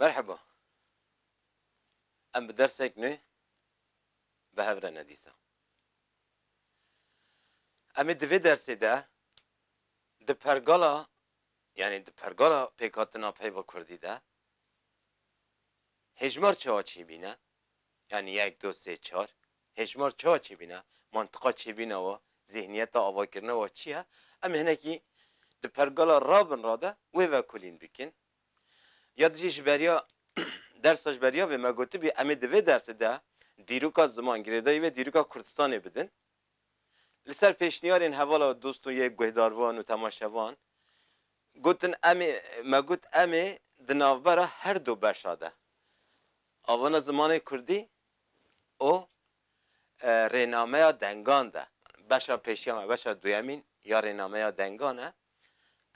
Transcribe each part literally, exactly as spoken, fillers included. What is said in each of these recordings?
Merheba. Em bi dersek nû bi hev re ne dîsa. Em ê di vê dersê de di pergala, yanî di pergala pêkhatina peyva kurdî de hêjmar çawa çêbîne? Yanî yek, du, sê, çar. Hêjmar çawa çêbîne? Mantiqa çêbîna wa, zêhniyeta avakirina wa çi ye? Em ê hinekî di pergala rabin ra de wê vekolîn bikin. Ya dijî ji beriya dersa ji beriya vê me gotibî, em ê di vê dersê de dîroka ziman, girêdayî vê dîroka Kurdistanê bidin. Li ser pêşniyarên hevala dost û yê guhdarvan û temaşevan, gotin em ê, me got em ê di navbera her du beşa de, avana zimanê kurdî û, e, rênameya dengan de, beşa pêşiya me, beşa duyemîn ya rênameya dengan e.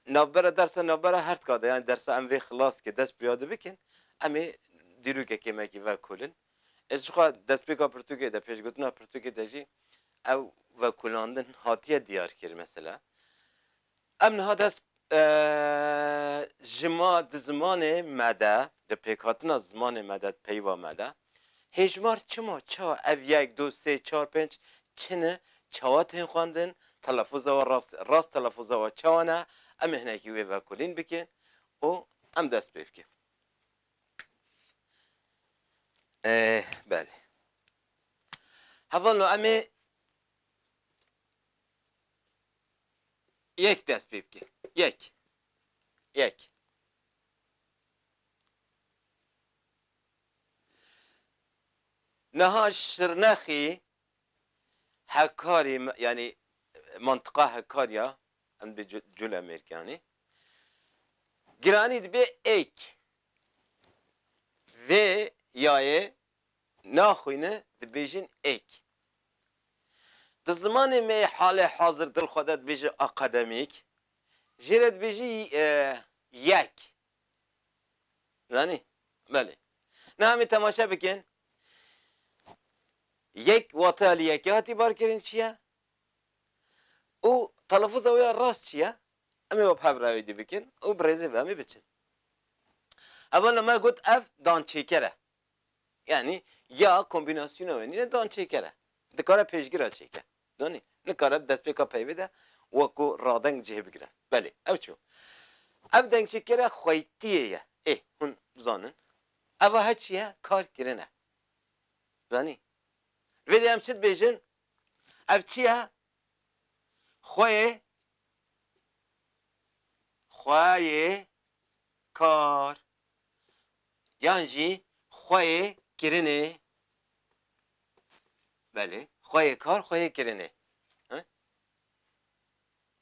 Navbera dersa, navbera her tika de, yanî dersa em vê xilas ke dest bi ya de bikin, em ê dîrokekê me kî vekolin. Ez ji xwe destpêka pirtûkê de, pêşgotina pirtûkê de jî ew vekolandin hatiye diyar kir mesela. Em niha dest, e, ji ma di zimanê me de, di pêkhatina zimanê me de, di peyva me de, hêjmar çima, çawa ev yek, du, sê, çar, pênc çi ne, çawa tên xwendin, telafûza we rast, rast telafûza we çawa ne, em ê hinekî wê vekolîn bikin û em dest pê bikin. Eh, belê. Hevalno, em ê yek dest pê bikin. Yek. Yek. Niha Şirnexî, Hekarî, yanî mantiqa Hekarya, em bi Cu-, Culemêrg yanî. Giranî dibe êk. Vê yayê naxwîne dibêjin êk. Di zimanê me yê halê hazir dilxwe de dibêje akademîk. Jê re dibêjî, e, yek. Zanî? Belê. Niha em ê temaşe bikin. Yek, wateya li yekê hatî barkirin çi ye? Û telafûza wê ya rast çi ye? Em ê we bi hev re wê dî bikin û bi rêzê ve em ê biçin. Hevalno, me got ev dançêker e. Yanî ya kombînasyona wê nîne dançêker e. Dikare pêşgira çêke. Zanî? Nikare destpêka peyvê de wekû radeng cihê bigire. Belê, ew çû. Ev dengçêkere xweytiyê ye. Ê, hûn bizanin. Eva he çi ye? Kar kirine. Zanî? Vê de em çi dibêjin? Ev çi ye? Xweyê, xweyê kar. Yan jî xweyê kirinê. Belê. Xweyê kar, xweyê kirinê. He?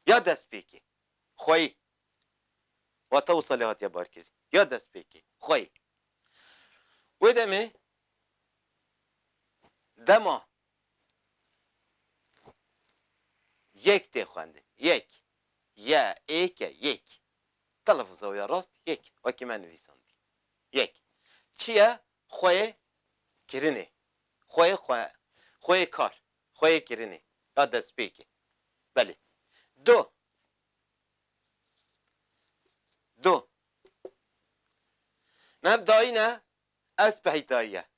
Ya destpêkê. Xweyî. Wata wisa lê hatiye barkirî. Ya destpêkê. Xweyî. Wê demê dema yek tê xwendin. Yek. Ye, ê, ke, yek. Telafûza wê ya rast yek. Wekî me nivîsandî. Yek. Çi ye? Xweyê kirinê. Xweyê xwe, xweyê kar. Xweyê kirinê. Ya destpêkê. Belê. Du. Du. Nav dayîn e, ev spehîtayî ye.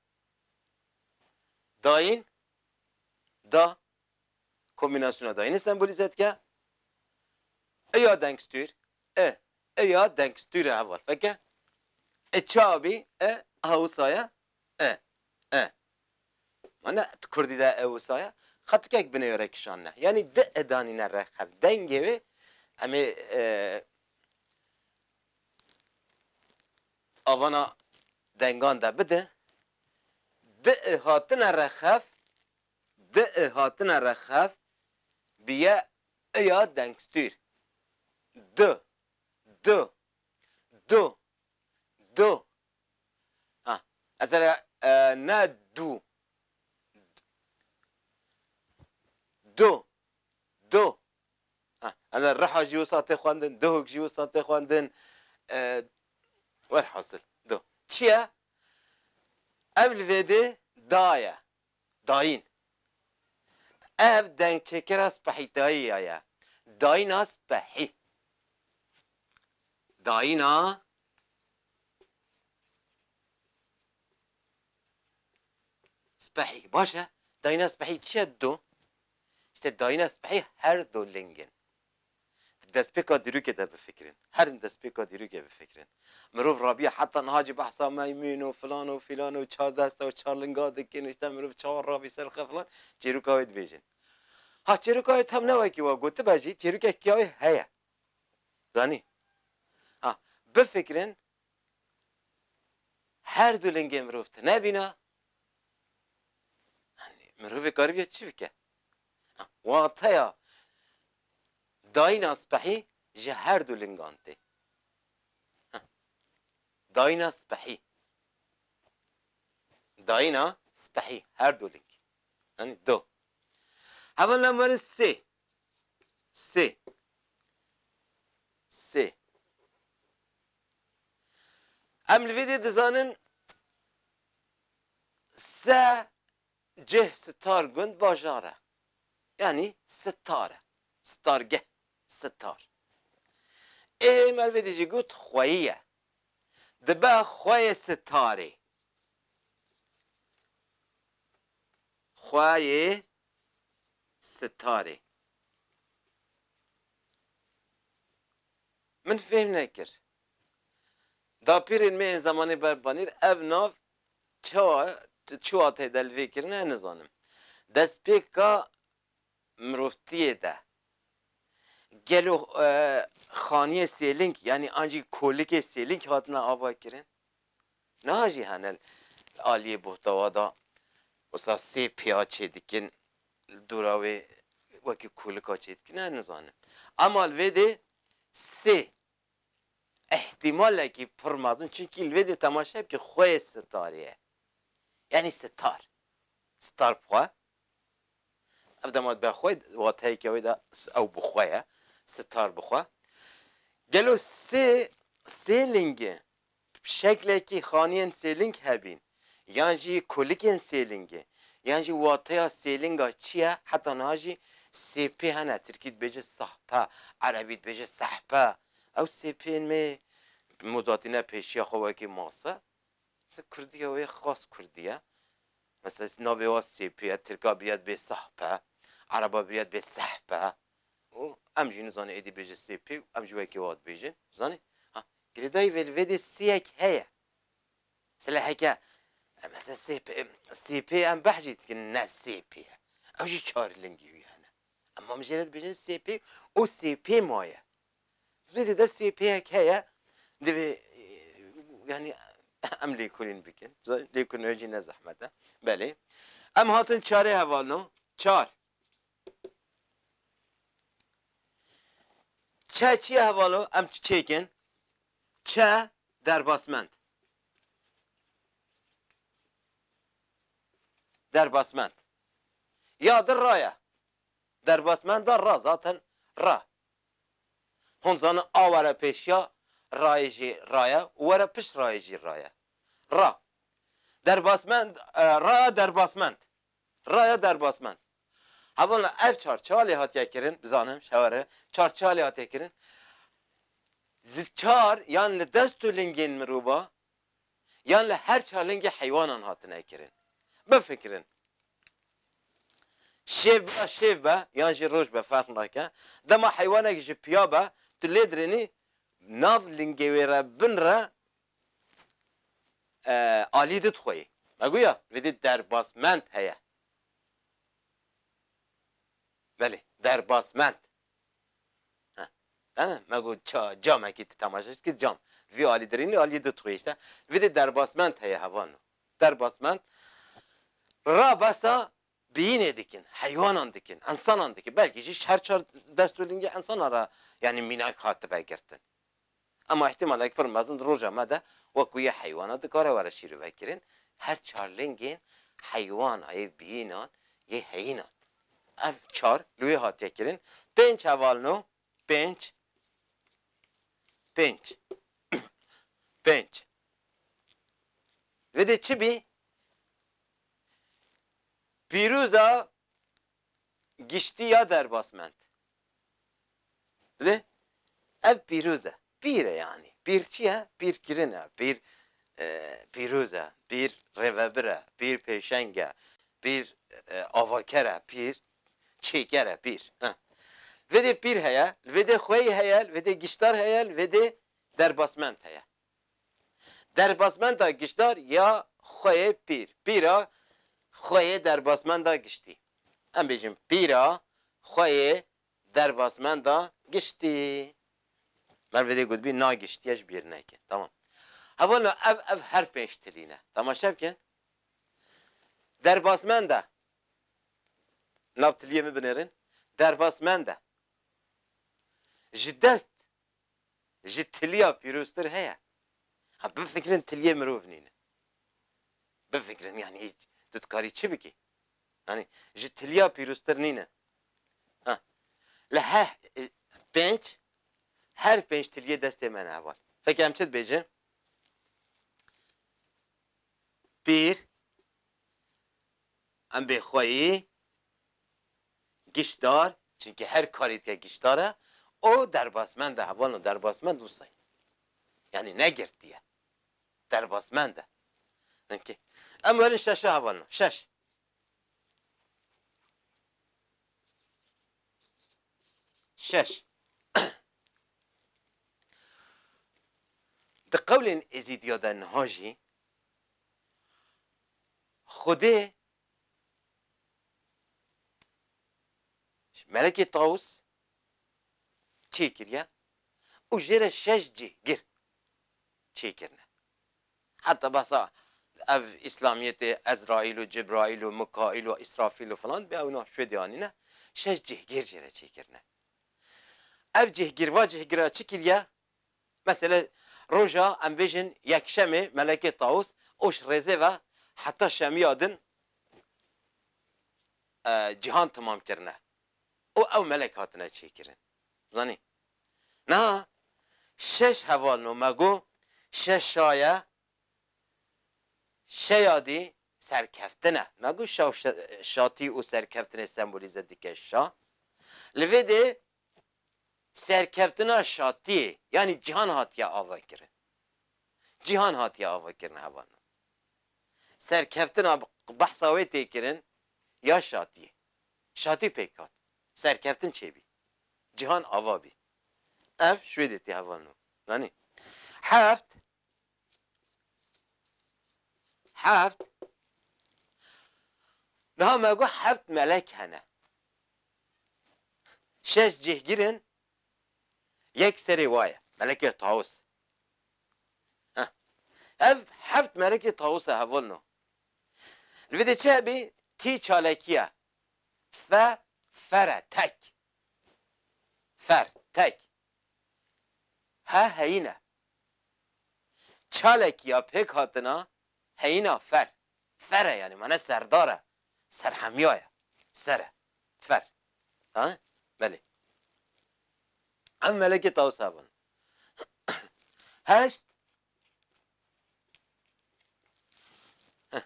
Dayîn, da, kombînasyona dayînê sembolîze dike. E ya dengstûr, e, e ya dengstûr e heval. Feke, e çawa bî, e, aha wisa ye, e, e. Mane, di kurdî de e wisa ye. Xetikek binêre kişanine. Yanî di e danîne rexev. Dengê wê, em ê, e, avana dengan de bide. Di e hatine rexev, di e hatine rexev, biye e ya dengstûr. Du, du, du, du. Ha, ez ere, e, ne du. Du, du. Ha, em de Riha jî wisa tê xwendin, Duhok jî wisa tê xwendin. E, werhasil, du. Çi ye? Ev li vê dê da ye. Dayîn. Ev dengçêkera spehîtayî ya ye. Dayîna spehî. Dayîna spehî. Baş e? Dayîna spehî çi ye? Do. Îşte dayîna spehî her do ling in. Di destpêka dîrokê de bifikirin. Her destpêka dîrokê bifikirin. Mirov rabiye heta niha jî behsa meymûn û filan û filan û çar desta û çar linga dikin. Îşte mirov çawa rabî ser xwe filan. Çêroka wê dibêjin. Ha çêroka wê tam ne wekî we gotibe jî çêrokek ya wê heye. Zanî? Ha bifikirin. Her du lingê mirov tune bîna. Yanî mirovê karibiye çi bike? Ha, wateya dayîna spehî ji her du lingan tê. Ha, dayîna spehî. Dayîna spehî her du ling. Yanî do. Heval lemwerin sê. Sê. Sê. Em li vê dê dizanin se cih, sitar, gund, bajar e. Yanî sitar e. Sitargeh. Sitar. Ê me li vê dê jî got xweyî ye. Dibe xweyê sitarê. Xweyê sitarê. Min fêm nekir. Dapîrên me yên zemanê berbanîr ev nav çawa, çi wateyê de li vê kirine, nizanim. Destpêka mirovtiyê de gelo, e, xaniyê sêling, yanî an jî kolikê sêling hatine ava kirin? Niha jî hene li aliyê bohtawa de wisa sê pêya çêdikin, li dora wê wekî kolika çêdikin, ez nizanim. Ema li vê dê sê îhtîmalekî pir mezin, çunkî li vê dê temaşe bike xweyê sitarê ye. Yanî sitar. Sitar bi xwe. Ev dema dibe xwe, wateyeke wê de s-, ew bi xwe ye. Sitar bi xwe. Gelo sê, sê lingê bi şeklekî xaniyên sêling hebîn, yan jî kolikên sêlingê, yan jî wateya sêlinga çi ye, heta niha jî sê pê hene, tirkî dibêje sahpe, erebî dibêje sehpe. Ew sê pêyên me modatîne pêşiya xwe wekî mase. Mesela kurdiya wê xas kurdî ye. Mesela navê wa sê pê ye, tirka biriye dibê sahpe, ereba biriye dibê sehpe. Û em jî nizane êdî bêje sê pê û em jî wekî wa dibêjin. Zanî? Ha, girêdayî vê li vê dê sêyek heye. Sele heke, e, mesela sê pê, sê pê em behs jî dikin, ne sê pê ye. Ew jî çar lingî wî hene. Em, em jê re dibêjin sê pê û sê pê maye. Vê dê de sê pêyek heye, divê, e, yanî em lêkolîn bikin. Lêkolîn jî ne zehmet e. Belê. Em hatin çarê hevalno. Çar. Çe çi ye hevalo? Em çêkin. Çe derbasmend. Derbasmend. Ya di ra ye. Derbasmend da ra zaten ra. Hûn zanin a were pêşiya rayê jî ra ye û were pişt rayê jî ra ye. Ra. Derbasmend, e, raya derbasmend. Raya derbasmend. Hevalno ev çar çiha lê hatiye kirin, bizanim, şewere, çar çiha lê hatiye kirin. Li çar, yan li dest û lingên mirova, yan li her çar lingê heywanan hatine kirin. Bifikirin. Şev be, şev be, yan jî roj be, ferq nake. Dema heywanek ji piya be, tu lê dirênî nav lingê wê re, bin re, e, alî didixweyî. Me goya, vê dê derbasmend heye. Belê, derbasmend. He. He, me got ça-, camekî tu temaşe dikî, cam. Vî alî dirînî, alî didixweyî işte. Vê dê derbasmend heye hevalno. Derbasmend. Ra besa bîyînê dikin, heywanan dikin, insanan dikin. Belkî jî her çar dest û lingê insana re, yanî mînak hatibe girtin. Ema îhtîmalek pir mezin di roja me de wekû yê heywana dikare were şîrove kirin. Her çar lingên heywana yê bîyînan yê heyînan. Ev çar li wê hatiye kirin. Pênc hevalno, pênc, pênc, pênc. Vê dê çi bî? Pîroza giştî ya derbasmend. Bi de ev pîroz e. Pîr e yanî. Pîr çi ye? Pîr kirin e. Pîr, e, pîroz e. Pîr rêvebir e. Pîr pêşeng e. Pîr, e, avaker e, pîr, çêker e, pîr. Heh. Li vê dê pîr heye, li vê dê xweyî heye, li vê dê giştar heye, li vê dê derbasmend heye. Derbasmenda giştar ya xweyê pîr. Pîra xweyê derbasmenda giştî. Em bêjin pîra xweyê derbasmenda giştî. Mervê dê gotbî na giştiye ji bîr neke. Tamam. Hevalno ev, ev her pênc tilî ne. Temaşe bikin. Derbasmend e. Nav tiliyê min binêrin. Derbasmend e. Ji dest, ji tiliya pîroztir heye. Ha, bifikirin tiliyê mirov nîne. Bifikirin, yani hiç, tu dikarî çi bikî? Yani ji tiliya pîroztir nîne. Ha. Li heh, e, pênc, her pênc tiliyê destê me ne heval. Peki em çi dibêjin? Pîr, em bê xweyî, gişdar, çunkî her karî dike gişdar e, û derbasmend e, hevalno derbasmend wisa ye. Yani ne girtî ye. Derbasmend e. Çunkî em werin şeşa hevalno. Şeş. Şeş. Di qewlên Êzîdiya de niha jî Xwedê Melekê Tawus çêkiriye û jê re şeş cihgir çêkirine. Heta behsa ev îslamiyetê Ezraîl û Cibraîl û Mikaîl û Îsrafîl û filan bê ew niha şwêdê anîne. Şeş cihgir jê re çêkirine. Ev cihgir, va cihgira çi kiriye? Mesele roja, em bêjin, yekşemê Melekê Tawus û ji rêzê ve heta şemiya din, e, cîhan temam kirine. Û ew melek hatine çêkirin. Zanî? Niha şeş hevalno me got, şeş şaye, şeya dî serkeftin e. Me got şa û şe-, şatî û serkeftinê sembolîze dike şa. Li vê dê serkeftina şatiyê, yanî cîhan hatiye ava kirin. Cîhan hatiye ava kirin hevalno. Serkeftina behsa wê tê kirin ya şatiyê. Şatî pêk hat. Serkeftin çêbî. Cîhan ava bî. Ev şwêdê tê hevalno. Zanî? Heft. Heft. Niha me got heft melek hene. Şeş cihgir in, yek serê wa ye. Melekê Tawus. Heh. Ev heft melekê Tawus e hevalno. Li vê de çi hebî? Tî çalekî ye. Fe, fer e, tek. Fer, tek. He heyîn e. Çalekî ya pêk hatina heyîna fer. Fer e yani, mane serdar e. Serhemiya ye. Ser e. Fer. Ha? Belê. Em Melekê Tawus hebin. Heşt. Heh.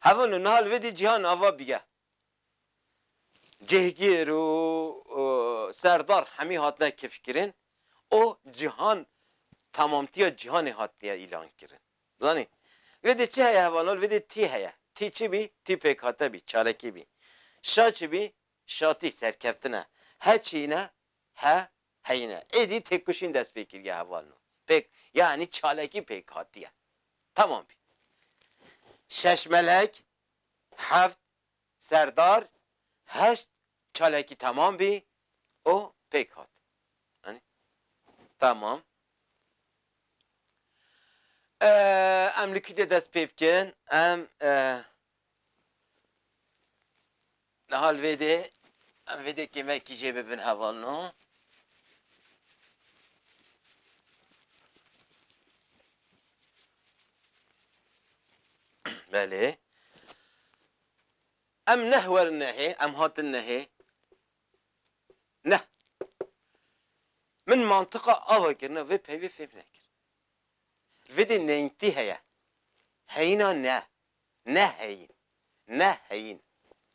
Hevalno, niha li vê dê cîhan ava bîye. Cihgir û, û serdar hemî hatine kifşkirin û cîhan, temamtiya cîhanê hatiye îlan kirin. Zanî? Vê dê çi heye hevalno? Vê dê tî heye. Tî çi bî? Tî pêkhate bî, çalekî bî. Şa çi bî? Şatî, serkeftin e. He çîne? He heyîne. Êdî têkoşîn dest pê kiriye hevalno. Pêk, yanî çalekî pêk hatiye. Tamam bî. Şeş melek, heft serdar, heşt çalekî temam bî û pêk hat. Yanî, tamam. Ee, em li kî dê dest pê bikin? Em, ee, niha li vê dê, em vê dê kêmekî jê bibin hevalno. Belê. Em neh werin nehê, em hatin nehê. Neh. Min mantiqa ava kirine, vê peyvê fêm nekir. Vê dê neyntî heye. Heyîna ne. Ne heyîn. Ne heyîn.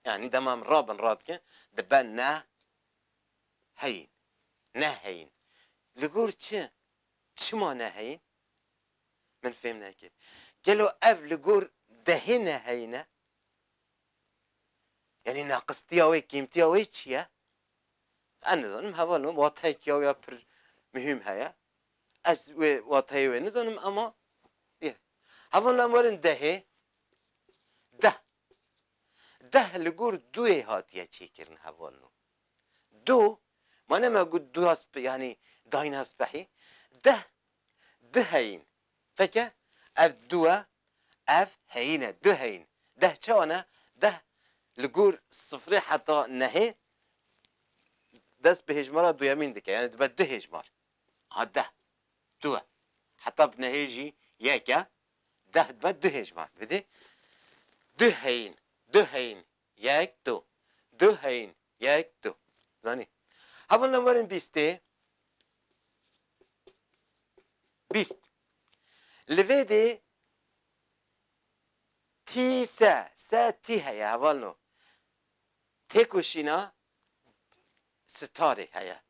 Yani dema em rabin radikin, dibe ne heyîn. Ne heyîn. Li gor çi? Çima ne heyîn? Min fêm nekir. Gelo ev li gor dehê ne heyîn e? Yanî neqistiya wê, kêmtiya wê çi ye? Ez nizanim, hevalno, wateyek ya wê ya pir muhîm heye. Ez wê wateyê wê nizanim, ama yê. Hevalno, em werin dehê. Deh. Deh li gor duyê hatiye çêkirin, hevalno. Du, mane me got duya sp-, yanî dayna spehî. Deh, du heyîn. Feke, ev du e, ev heyîn e, du heyîn. Deh çawa ne? Deh li gor sifrê heta nehê dest bi hêjmara duyemîn dike. Yanî dibe du hêjmar. Ha deh, du e. Heta bi nehê jî yek e. Deh dibe du hêjmar. Vidî? Du heyîn, du heyîn. Yek, du. Du heyîn. Yek, du. Zanî. Hevalno, werin bîstê. Bîst. Li vê de tî se, se tî heye, hevalno. Têkoşîna sitarê heye.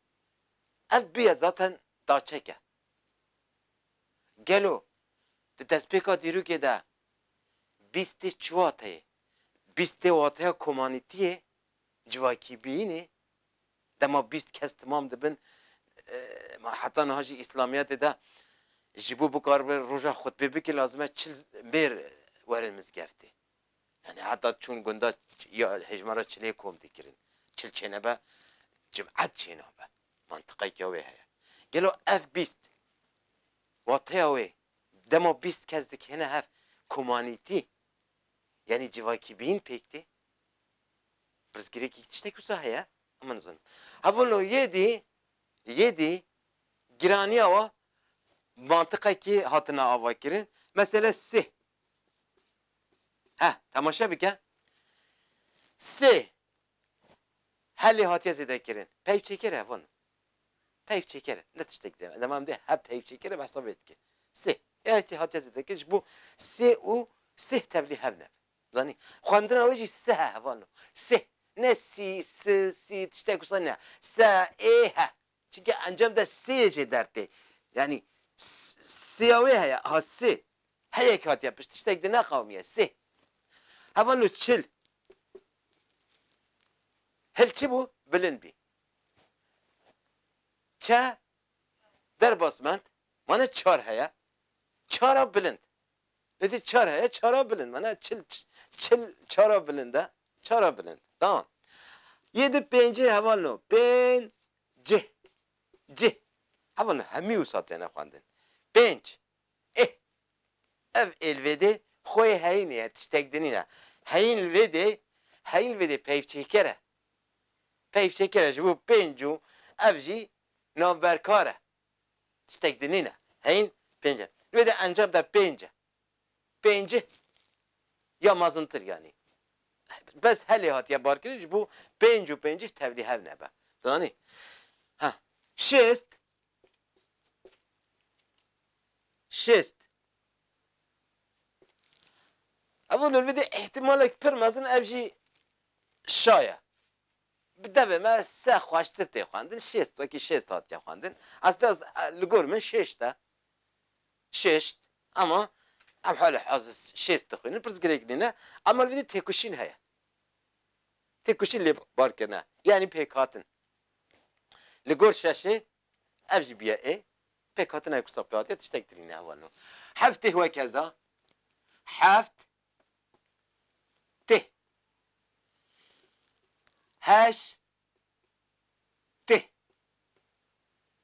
Ev bûye zaten daçek e. Gelo di destpêka dîrokê de bîstê çi wateyê? Bîstê wateya komanîtiyê, civakîbîyînê. Dema bîst kes timam dibin, e, ma heta niha jî îslamiyetê de ji bo bikaribe roja xutbê bike, lazim e çil mêr werin mizgeftê. Yanî heta çûn gunda ya hejmara çilê kom dikirin. Çil çênebe, cimet çênabe. Mantiqeke wê heye. Gelo ev bîst, wateya wê, dema bîst kes dikêne hev, komanîtî, yanî civakîbîn pêk tê? Pirsgirêkî tiştek wisa heye? Em nizanin. Hevalno, yê dî, yê dî, giraniya wa mantiqekî hatine avakirin. Mesele sê. Heh, temaşe bike. Sê. Helê hatiye zêdekirin. Peyvçêker e, hevalno. Peyvçêker e. Ne tiştek de. Dema em dê hep peyvçêker e, behsa vê dike. Sê. Helê hatiye zêdekirin. Ji bo sê û sê tevlî hev ne. Zanî? Xwendina wê jî sê he, hevalno. Sê. Ne sî, si, sî, tiştek wisa ne. Se, ê, he. Çunke encam de sê jê dertê. Yanî s-, sêya wê heye, ha sê. Heyek hatiye pişt, tiştek di neqewimiye. Sê. Hevalno, çil. Hil çi bû? Bilind bî. Çe derbas mend. Mane çar heye. Çara bilind. Lê dî çar heye, çara bilind. Mane çil, çil çara bilind e. Çara bilind. Tamam. Yê di pêncî, hevalno. Pêncî. Cih. Hevalno, hemî wisa têne xwendin. Pênc. Eh. Ev ê li vê dê xweyê heyînê ye, tiştek dinî ne. Heyîn li vê dê, heyîn li vê dê peyvçêker e. Peyvçêker e ji bo pênc û ev jî navberkar e. Tiştek dinî ne. Heyîn pênc e. Li vê dê encam de pênc e. Pêncî ya mezintir yanî. Bes helê hatiye barkirin ji bo pênc û pêncî tevlî hev nebe. Zanî? Ha. Şêst. Şêst. Ev li vê dê îhtimalek pir mezin ev jî şa ye. Bi devê me se xweştir tê xwendin. Şêst, wekî şêst hatiye xwendin. Aslında ez, e, li gor min şêşt e. Şêşt. Ama em hali hazir şêst dixwînin. Pirs girêk nîne. Ama li vê dê têkoşîn heye. Têkoşîn lê bar kirine. Yanî pêkhatin. Li gor şeşê ev jî bûye ê. Pêkhatina ku sapê hatiye tiştek dirîne hevalno. Heftê wek heza. Heft. Tê. Heş. Tê.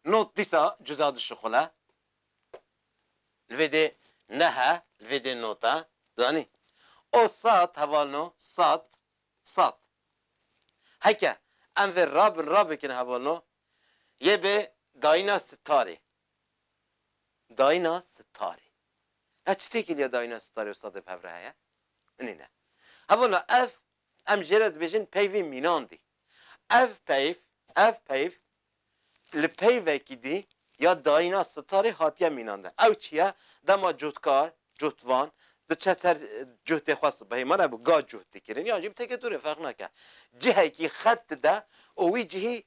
Not dîsa cuda dişixule. Li vê dê nehe, li vê dê not e. Zanî? O sat, hevalno, sat, sat. Heke em vê rabin, rabikin hevalno, yê bê dayîna sitarê. Dayîna sitarê. Ya çi têkiliya dayîna sitarê û sadê bi hev re heye? Nîne. Hevalno, ev, em jê re dibêjin peyvê mînandî. Ev peyv, ev peyv li peyvekî dî ya dayîna sitarê hatiye mînandin. Ew çi ye? Dema cotkar, cotvan, diçe ser, e, cuhtê xwe sibehê, mane bi ga cuht dikirin, yan jî bi teke dûrê ferq nake. Cihekî xet dide û wî cihî,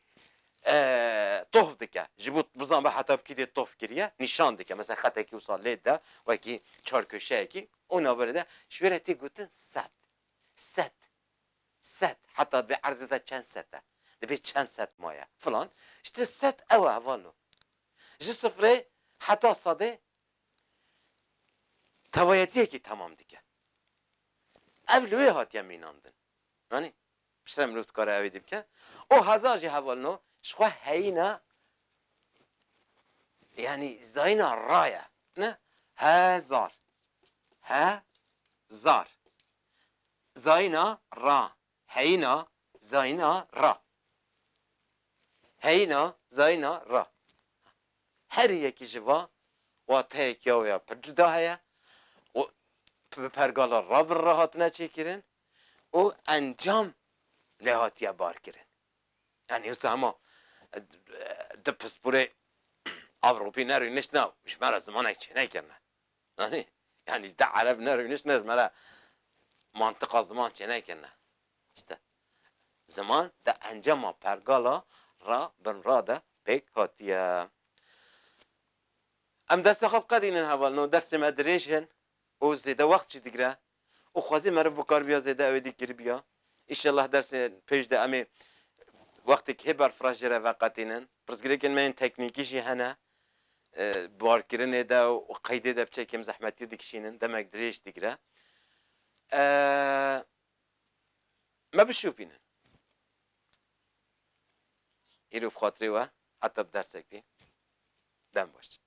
e, tof dike. Ji bo bizan be heta bi kî dê tof kiriye, nîşan dike. Mesela xetekî wisa lê de, wekî çarköşeyekî, û navberê de, ji wê re tê gotin set. Set. set, heta dibê erdê de çend set e. Dibê çend set maye filan. Îşte set ew e hevalno. Ji sifrê heta sedê tevayetiyekî temam dike. Ev li wê hatiye mînandin. Yanî piştre mirov dikare ew ê dî bike. Û heza jî hevalno ji xwe heyîna, yanî zayîna ra ye. Ne? Hezar. Hezar. Zayîna ra. Heyîna, zayîna ra. Heyîna, zayîna ra. Her yekî ji va wateyek ya wê ya pir cuda heye û bi pergala ra bin ra hatine çêkirin û encam lê hatiye barkirin. Yanî wisa hema, e, di pisporê Ewropî nerûniştine, ji me re zimanek çênekirine. Yanî, yanî de Ereb nerûniştine, ji me re mantiqa ziman çênekirine. Îşte, ziman de encama pergala ra bin ra de pêk hatiye. Em destê xwe biqedînin hevalno, dersê me dirêj in û zêde wext jî digire û xwezî meriv bikaribiya zêde ew ê dî kiribiya. Înşellah dersê pêş de em ê wextêk hê berfireh jê re veqetînin. Pirsgirêkên me yên teknîkî jî hene. E, barkirinê de û qeydê de bi çekêm zehmetiyê dikişînin, demek dirêj digire. E, me bişopînin. Îro bi xatirê we, heta bi dersek dî. Dem baş.